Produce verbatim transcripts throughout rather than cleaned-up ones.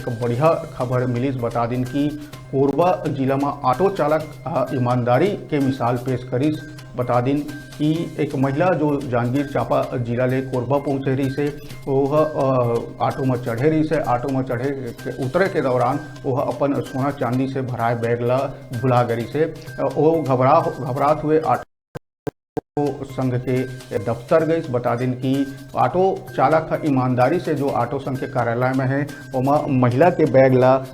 बढ़िया खबर मिलिस। बता दिन कि कोरबा जिला म ऑटो चालक ह ईमानदारी के मिसाल पेश करिस। बता दिन कि एक महिला जो जांजगीर चांपा जिला ले कोरबा पहुंचे रहिस हे, ओह, अ, ऑटो म चढ़े रहिस हे। ऑटो म चढ़े के, उतरे के दौरान ओह अपन सोना चांदी से भराए बैग ला भुला गे रहिस हे। अ, ओ घबरा, घबरात हुए ऑटो संघ के दफ्तर गइस। बता दिन कि ऑटो चालक ह ईमानदारी से जो ऑटो संघ के कार्यालय में है, ओमा महिला के बैग ला, अ,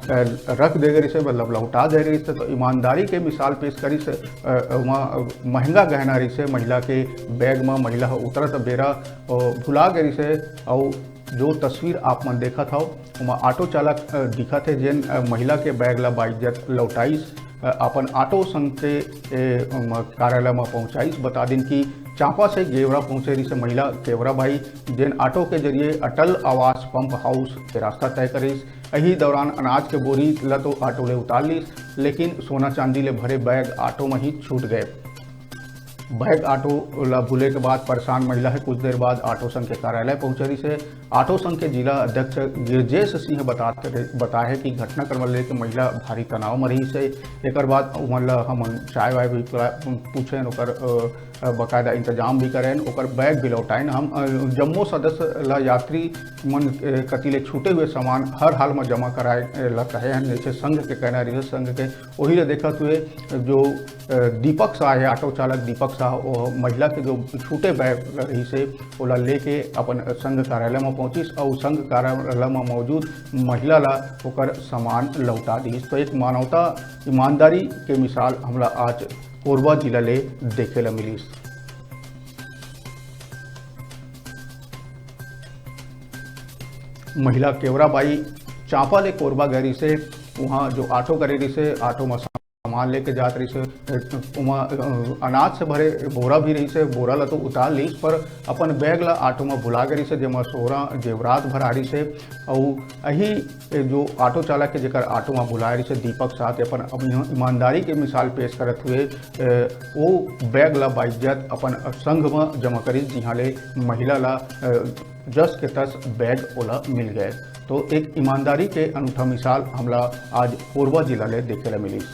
रख दे गए रहिस हे, मतलब लौटा दे रहिस हे। तो ईमानदारी के मिसाल पेश करिस हे। अ, ओमा महंगा गहना रहिस हे महिला के बैग में। महिला ह उतरत बेरा, अ, भुला गए रहिस हे। अउ जो तस्वीर आप मन देखत हव, ओमा ऑटो चालक, अ, दिखत हे, जेन, अ, महिला के बैग ला बाइज्जत लौटाइस। अ, अपन ऑटो संघ के, ए, म, कार्यालय म पहुंचाइस। बता दिन कि चांपा से गेवरा पहुंचे रहिस हे महिला केवरा बाई, जेन ऑटो के जरिए अटल आवास पंप हाउस के रास्ता तय करिस। एही दौरान अनाज के बोरी ल तो ऑटो ले उतार लिस, लेकिन सोना चांदी ले भरे बैग ऑटो म ही छूट गए। बैग ऑटो ला भूले के बाद परेशान महिला ह कुछ देर बाद ऑटो संघ के कार्यालय पहुंचे रहिस हे। ऑटो संघ के जिला अध्यक्ष गिरजेश सिंह बतात, बताए हे कि घटनाक्रम ला लेके महिला भारी तनाव म रहिस हे। एकर बाद उमन ला हमन चाय वाय भी पिला-, पूछेन, ओकर, अ, अ, बकायदा इंतजाम भी करेन, ओकर बैग भी लौटाएन। हम, अ, जम्मो सदस्य ला यात्री मन, अ, कति ले छूटे हुए सामान हर हाल म जमा कराए, अ, ला कहे हन, जैसे संघ के कहना रहिस हे। संघ के ओही ला देखत हुए जो, अ, दीपक शाह हे, ऑटो चालक दीपक शाह, ओ महिला के जो छूटे बैग रहिस हे, ओला लेके अपन संघ कार्यालय म पहुंचिस अउ संघ कार्यालय म मौजूद महिला ला ओकर सामान लौटा दिस। तो एक मानवता, ईमानदारी के मिसाल हमला आज कोरबा जिला ले देखे ला मिलिस। महिला केवरा बाई चांपा ले कोरबा गए रहिस हे, उहाँ जो ऑटो करे रहिस हे, ऑटो म सामान लेके जात रहिस हे, ओमा, अ, अनाज से भरे बोरा भी रहिस हे, बोरा ला तो उतार लिस, पर अपन बैग ला ऑटो म भुला गे रहिस हे, जेमा सोना जेवरात भरा रहिस हे। अउ अही जो ऑटो चालक हे, जेकर ऑटो म भुलाए रहिस हे, दीपक शाह, ते अपन, अपन ईमानदारी के मिसाल पेश करत हुए, अ, ओ बैग ला बाइज्जत अपन संघ म जमा करिस, जिहाँ ले महिला ला, अ, जस के तस बैग ओला मिल गए। तो एक ईमानदारी के अनूठा मिसाल हमला आज कोरबा जिला ले देखे ला मिलिस।